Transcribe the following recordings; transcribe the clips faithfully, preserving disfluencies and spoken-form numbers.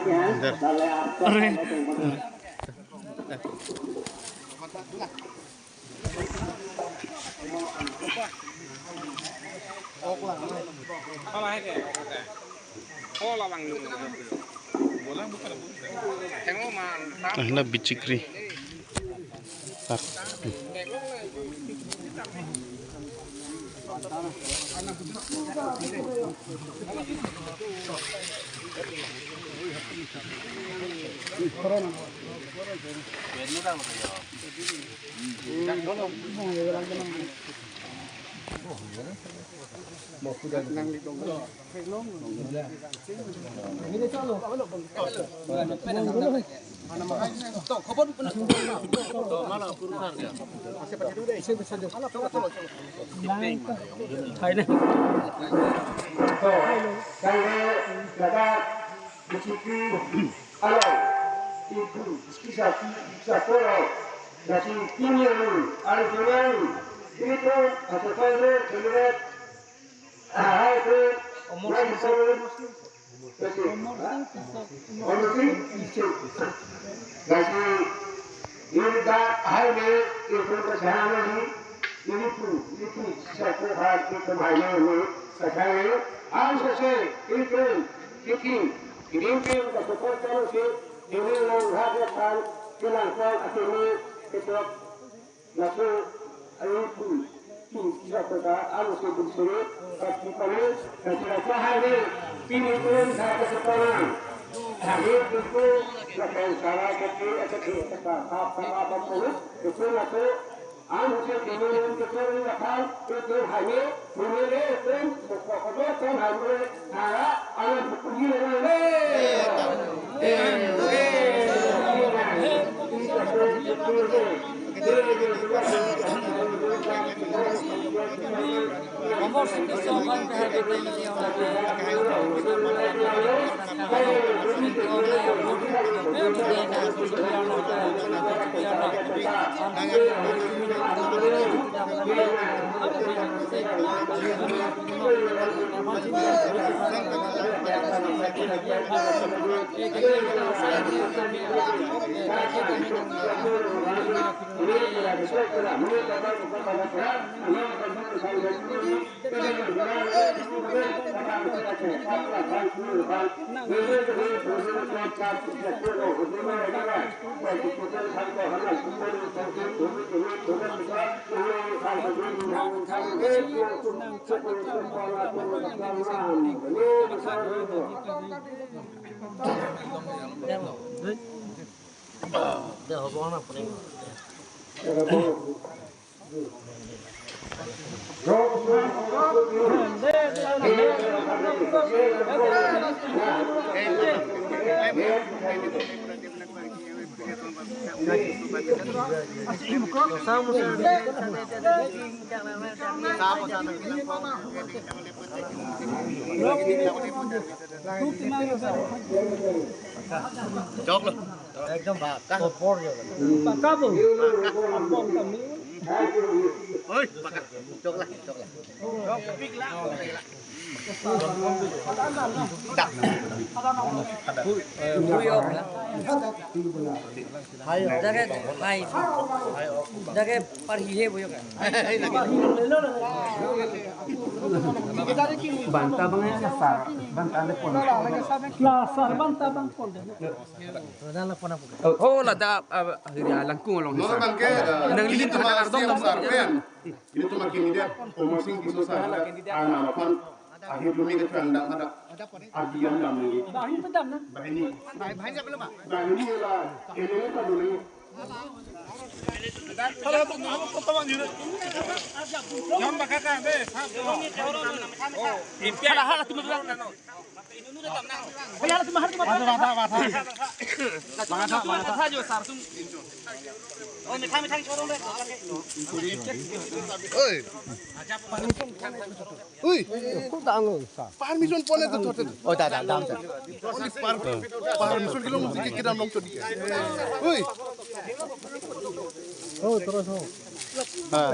Are. Ah, la bichikri. Sar. Along, ibu, isa, isa, koro, nasi, kini, anu, anu, anu, itu, atau kalau, kalau, ah, itu, Omor nasi, Singh. Kalau, Omor Singh Tisso. Omor Singh Tisso. Nasi, ini dah, hai, ini, itu, kesana, ini, ini pun, ini pun, satu hal, itu, hai, ini, kesana, ah, selesai, itu, itu, Kirim pim kasopor karo si, ini long raja tan, kilang kong atini, ketok, laso, ayu pun, pun, kira kota, alo si bunsuri, kasi pani, kasi rasa hari, pini pun, saya kasih panang. Hari itu, lakan sara kaki, kaki, kata, apa, apa, apa, itu laso, Chok lo. Ekdom paka. Kopor jo. Paka bo. Paka. Apong kami. Oi, paka. Chok la, chok la. Dak. Hui, hui, ok. Hai, jaket, hai. Jaket parhi he boyok. Banta bang ya, sar. Banta le pon. La sar banta bang pon. Oh, ladak, ah, hiri alangkung along. Nang lilin itu ardom sar pen. Ini tuh makin dia, Omor Singh Tisso sar. Anak apa? Akhir kami ke kandang ada. Agian dam ini. Bahin pedam na. Bahini. Bahini lah. Ini apa dulu? Kalau aku mau foto bang dulu. Yang bakal kan deh. Hal hal tu. Oi. Ui. Permission pon itu tuh. Oh, dah, dah, dah. Permission kilo mesti kita nong tuh. Ui. Oh, terus, oh. Ah.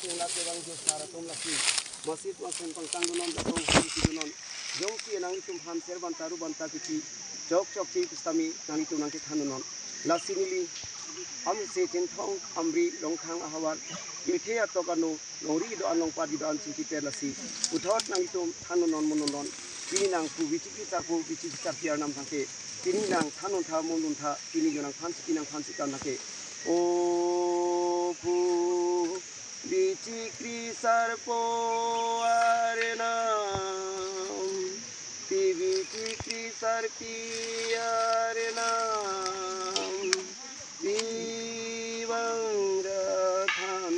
Nangtum lake bang jo sar atum lake masit masen pangtang dunon, datong hum si dunon. Jongsi nanglitum aphan ser banta ru banta kipi chok chok si pusitame nanglitum nangkethan dunon. Lasi neli amse Chinthong Amri Rongkhang ahavar, mithe atok ano, longri do-an longpat do-an chingki pen lasi. Puthot nanglitum than non non, mon non non. Pini nang pu Bichikri sarpo, Bichikri sarpi arnam thangke. Pini nang than non tha, mon non tha, pini jo nangphan si, pini nangphan si kan thangke. O pu Bichikri sarpo arnam, pi Bichikri sarpi arnam, pi vang ra than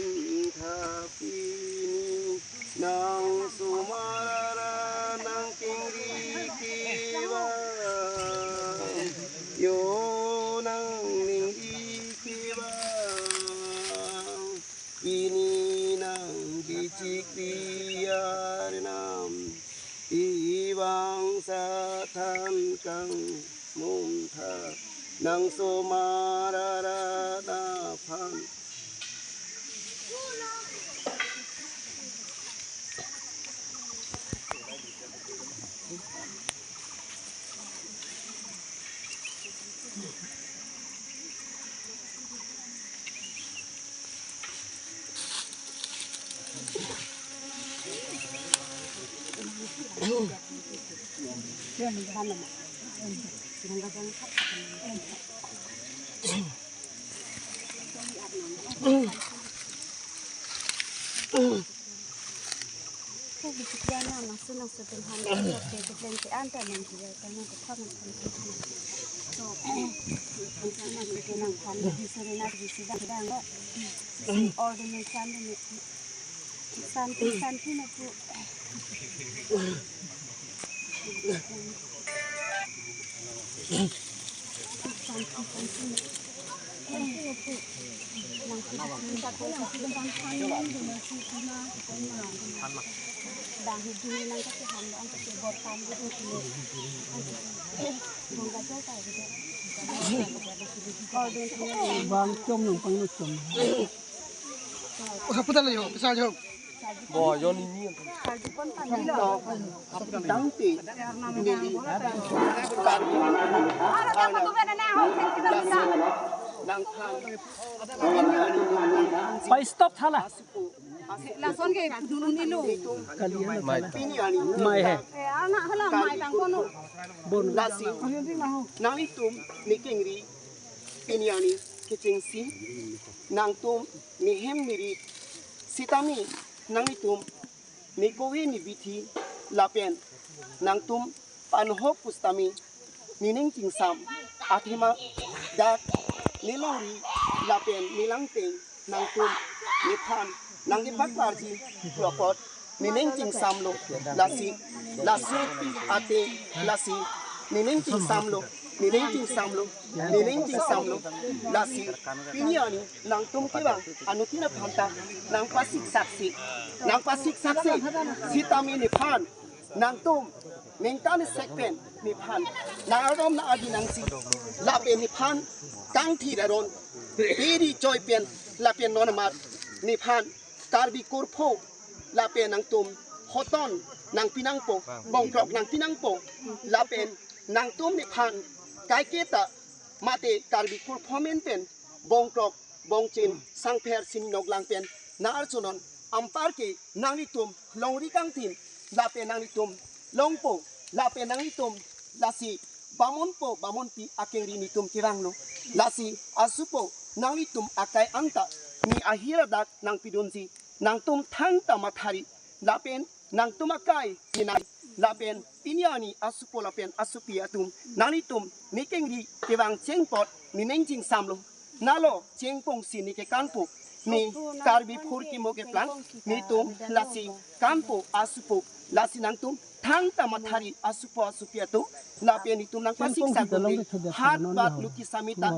tha pini nang somar ra nang kengri kevang, jo nang ningri kevang. Pini nang Bichikri arnam, pi vang sa than kangmum tha, nang somar ra nangphan. Bang chom nang pang chom. Putar le jo, pisa jo. Bo, yon ini. Tangte neli nang than. Pai stop thala. Lason ke dunun ilo. Mai. Pini ani. Mai he. Eh, anak hala mai tang kono. Bon. Lasi nanglitum ne kengri pini ani kechengsi nangtum ne hem ne ri sitame nanglitum ne kove ne bithi lapen nangtum panhok pusitame ne ning chingsam athema dak ne longri lapen ne langteng nangtum nephan nangkepaklarji apot ne ning chingsamlo. Lasi, lasi ate lasi ne ning chingsamlo, ne ning chingsamlo, ne ning chingsamlo. Lasi pini ani nangtum kevang anuttin aphan ta nangpasik saksi, nangpasik saksi sitame nephan nangtum ningkan sekpen nephan nang-arom nang-agi nangsi lapen nephan kangthir aron piri choi pen lapen non amat nephan Karbi kurpho lapen nangtum hoton nangpi nangpo, bongkrok nangpi nangpo lapen nangtum nephan kaiketa mate Karbi kurpho amen pen bongkrok bongchin sangpher sini noklang pen nang-arjunon anparke nanglitum longri kangthim lapen nanglitum longpo lapen nanglitum lasi bamonpo bamonpi akengri netum kevanglo. Lasi asupo nanglitum akai anta ne ahir adak nangpidunji nangtum thangta mathari lapen nangtum akai ne nang lapen pini ani asupo lapen asupi atum nanglitum ne kengri kevang cheng apot ne ning chingsamlo. Nalo chengpong si ne kekanpo ne Karbi phurkimo keplang netum lasi kanpo asupo lasi nangtum thangta mathari asupo asupi atum lapen netum nangpasik sagun hat bat luki samita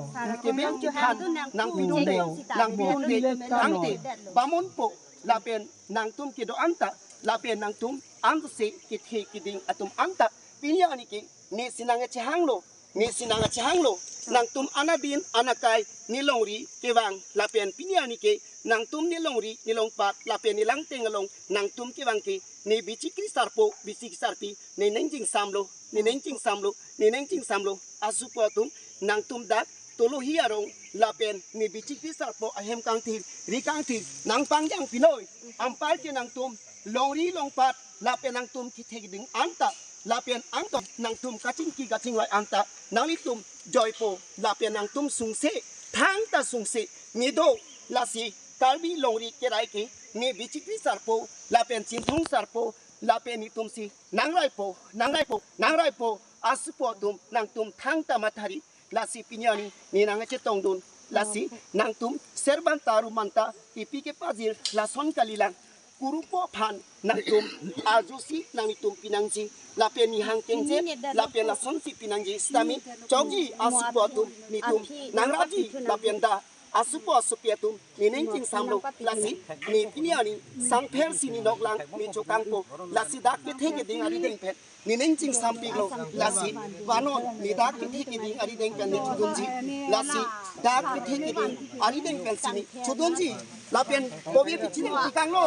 kebeng kethan nangpidunde nangpidunde tangte bamonpo lapen nangtum kedo anta lapen nangtum anse kethe keding atum anta pini ani ke ne sinang chehanglo, ne sinang chehanglo. Nangtum anadin anakai ne longri kevang lapen pini ani ke nangtum ne longri ne longpat lapen ne langteng along nangtum kevang ke ne Bichikri sarpo Bichikri sarpi ne ning chingsamlo, ne ning chingsamlo, ne ning chingsamlo. Asupo atum nangtum dak Tolohi arong lapen ne B J P sarpo ahem kangthir, ri kangthir nangpangjang pinoi. Anparke nangtum longri longpat lapen nangtum kethek ding anta lapen angton nangtum kachingki kachingvai anta nanglitum joipo lapen nangtum sungse, thangta sungse, ne do. Lasi Karbi longri kerai ke ne B J P sarpo lapen Chinthong sarpo lapen netumsi nangraipo, nangraipo, nangraipo, asupo atum nangtum thangta mathari. Lasi pini arni ne nangchetongdun. Lasi nangtum ser banta ru banta, ipi kepajir lason kalilang. Kurupo aphan nangtum arjusi nanglitum pinangji lapen nihang kengje lapen lasonsi pinangji sitame chokji asupo atum netum nangraji lapen dak asupo asupi atum ne ning chingsam lo. Lasi ne pini arni sangpher si ne noklang ne chokangpo. Lasi dak kethe keding arideng pen ne ning chingsam piklo. Lasi vanon ne dak kethe keding arideng pen ne chodunji. Lasi dak kethe keding arideng pensi ne chodunji. Lapen kopi pichin tikanglo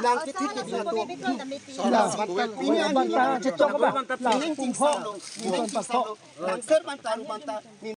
nang kethe keding atum. Lasi pini arni ne nangchetongdun, ne ning chingsam lo, ne ning chingsam lo. Nang ser banta ru banta ne